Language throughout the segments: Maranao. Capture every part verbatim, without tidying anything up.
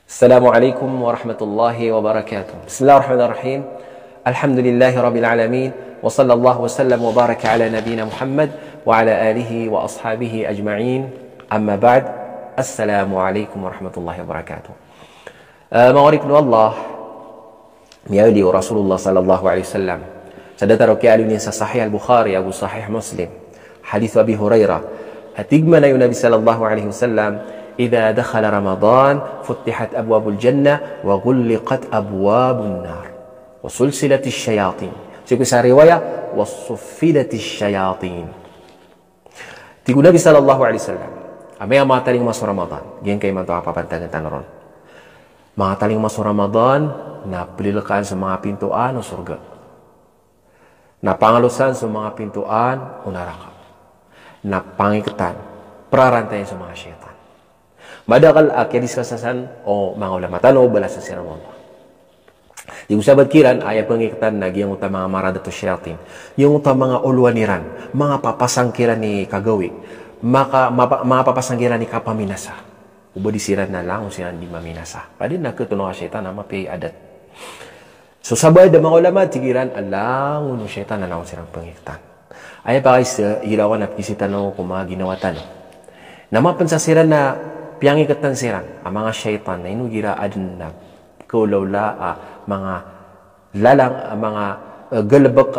السلام عليكم ورحمة الله وبركاته. بسم الله الرحمن الرحيم. الحمد لله رب العالمين. وصلى الله وسلم وبارك على نبينا محمد وعلى آله وأصحابه أجمعين. أما بعد. السلام عليكم ورحمة الله وبركاته. Eh, manga oripn o Allah, miyaaloy o Rasulullah sallallahu alaihi wasallam sa datar o kiyaaloy niyan sa Sahih Al-Bukhari ago Sahih Muslim, hadith Abi Hurairah, a tig mambo o Nabi sallallahu alaihi wasallam, "Idha dakhala Ramadan, futtihat abwabul jannah, wa ghulliqat abwabun nar, wa sulsilatish shayatin." Sii ko isa a riwayat, "Wa suffidatish shayatin." Tig o Nabi sallallahu alaihi wasallam, amay ka manga talingoma so Ramadan, giyangkai imanto a papantagan tano ron. Manga talingoma so Ramadan, na plilkaan so manga pintoan o sorga. Na pangalosan so manga pintoan o naraka. Na pangiketan, prarantayan so manga shaytan. Madakl a kiyadiskasan o manga ulama tano, balasan siran o Allah. Tig o sabaad kiran, aya pangiketan na giyangkoto a manga maradat o shayatin. Giyangkoto a manga olowan iran, manga papasang kiran i kagawii. Maka, mapa-, manga papasang kiran i kapaminasa. O ba di siran na langon siran di maminasa. Ka di na ketono a shaytan a mapiya i adat. So sabaad a manga ulama, tig iran a langon o shaytan na langon siran pangiketan. Aya pakaiza, igira o na pkisii tano ko manga ginawa tano. Na mapen sa siran na piyangiketan siran a manga shaytan, na ino igira aden a kaolaola a manga lalang, a manga, eh, galebek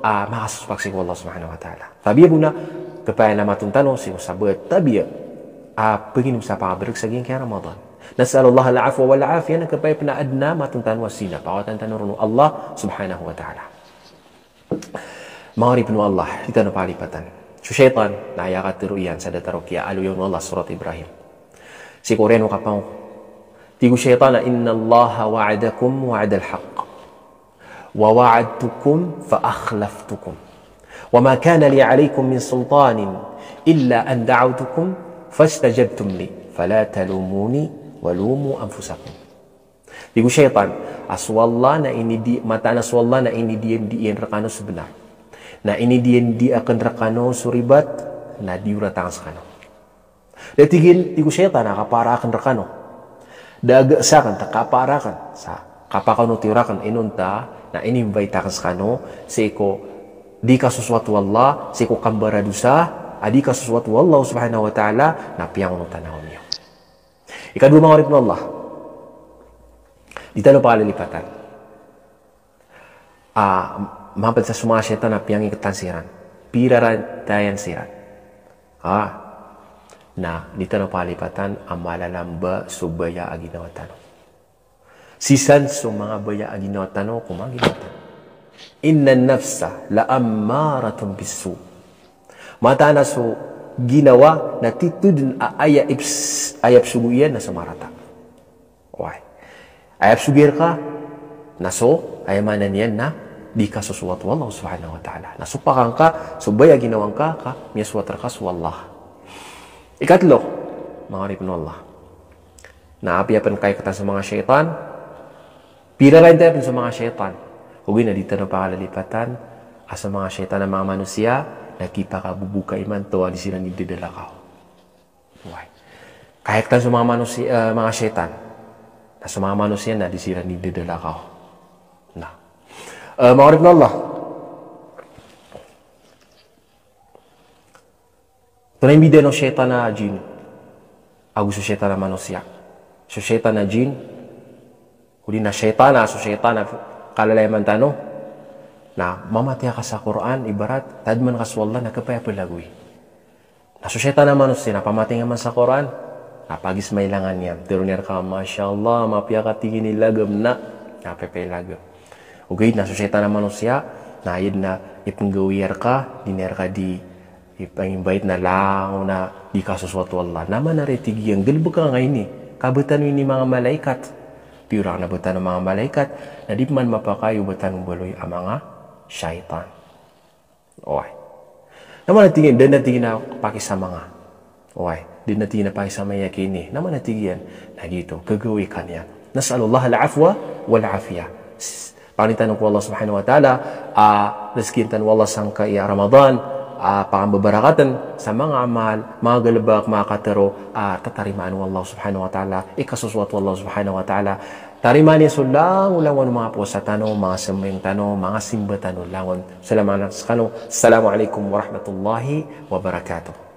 a manga sospak sii ko Allah subhanahu wa ta'ala. Tabiya bo na, kepaya na maton tano sii ko sabaad, tabiya a penginom sa pakabereg sa giyangkai a Ramadan. Nas'alullaha al-afwa wal afiyah, na kepaya pen a aden a maton tano a zina, pawatan tano ron o Allah subhanahu wa ta'ala. Manga oripn o Allah, di tano palipatan. So shaytan, na aya katero iyan sa datar o kiyaaloy on o Allah, Surat Ibrahim. Sii ko oriyan o kapangoko. Tig o shaytan a, "Innallaha wa'adakum wa'dal haqq. Wa wa'adtukum fa akhlaftukum. Wa ma kana li alaykum min sultanin illa an da'awtukum fastajabtum li. Fala talumuni wa lumu anfusakum." Tig o shaytan a so Allah na inidi-, mataan a so Allah na inidiyan, diyan rekano so benar. Na inidiyan, diyan aken rekano so ribat, na di oratang sekano. Da tig iyan, tig o shaytan a kapara aken rekano. Da aga saken, ta kapara aken sa kapakaonoti raken inonta na inimbayt aken sekano sii ko di kasosoat o Allah, sii ko kambaradosa a di kasosoat o Allah subhanahu wa ta'ala, na piyangonotan ako niyo. Ikadowa, manga oripn o Allah, di tano pakalilipatan a mapen sa so manga shaytan a piyangiketan siran, pirarantayan siran. A, na di tano pakalipatan a malalamba so baya a ginawa tano. Sii san so manga baya a ginawa tano ko manga ginawa tano. Innan nafsa la ammaratun bissu. Mataan a so ginawa na titho den a aya ips-, aya psogo iyan na so marata. Oway. Aya psogo iyan reka na so, aya maana niyan na di kasosoat o Allah subhanahu wa ta'ala. Na so pakanka, so baya a ginawa ngka ka miyasoat reka so Allah. Ikatlo, manga oripn o Allah, na apiya pen kaiketan so manga shaytan, pirarantayan pen so manga shaytan, ogaid na di tano pakalilipatan a so manga shaytan a manga manosiya na kipakaboboka imanto a di siran di dadalakaw. Oway. Kaiketan so manga manosiya, eh, manga shaytan, na so manga manosiya na di siran di dadalakaw. Na, eh, manga oripn o Allah, Tonaa i mbidaan o shaytan a jinn ago so shaytan a manosiya? So shaytan a jinn, odi na shaytan a, so shaytan a kalalayaman tano, na mamatiya ka sa Qur'an, ibarat tadman ka so Allah na kepaya pelagoy. Na so shaytan a manosiya na pamatiya ngka man sa Qur'an, na pagismailangan iyan. Teroon iyan reka, "Masha Allah, mapiya ka tig iyan i lagem na." Na pepe i lagem. Ogaid na so shaytan a manosiya na aya den a ipenggawi iyan reka, di niyan reka di ipangimbayt na langon a di kasosoat o Allah. Na mana ri tig iyan, galebeka ngka ini, ka ba tano ini manga malaikat. Piyoran a ba tano manga malaikat, na di peman mapakay o ba tano baloy a manga shaytan. Oway. Na mana tig iyan, da den a tig iyan a pakisama ngka. Oway. Da den a tig iyan a pakisama iya kini. Na mana tig iyan, na giyoto, gagawii ka niyan. Nas'alullaha al-afwa wal-afiyah. S-, pangnin tano ko Allah subhanahu wa ta'ala a rezekian tano o Allah sangkai a Ramadan, a, pakambabarakatn sa manga amal, manga galbk, manga katharo a tatarimaan o Allah subhanahu wa ta'ala, ikasosoat o Allah subhanahu wa ta'ala. Tarimaan iyan so langolangon o manga powasa tano, manga sambayang tano, manga simba tano langon. Salamat skano. Assalamu alaikum warahmatullahi wabarakatuh.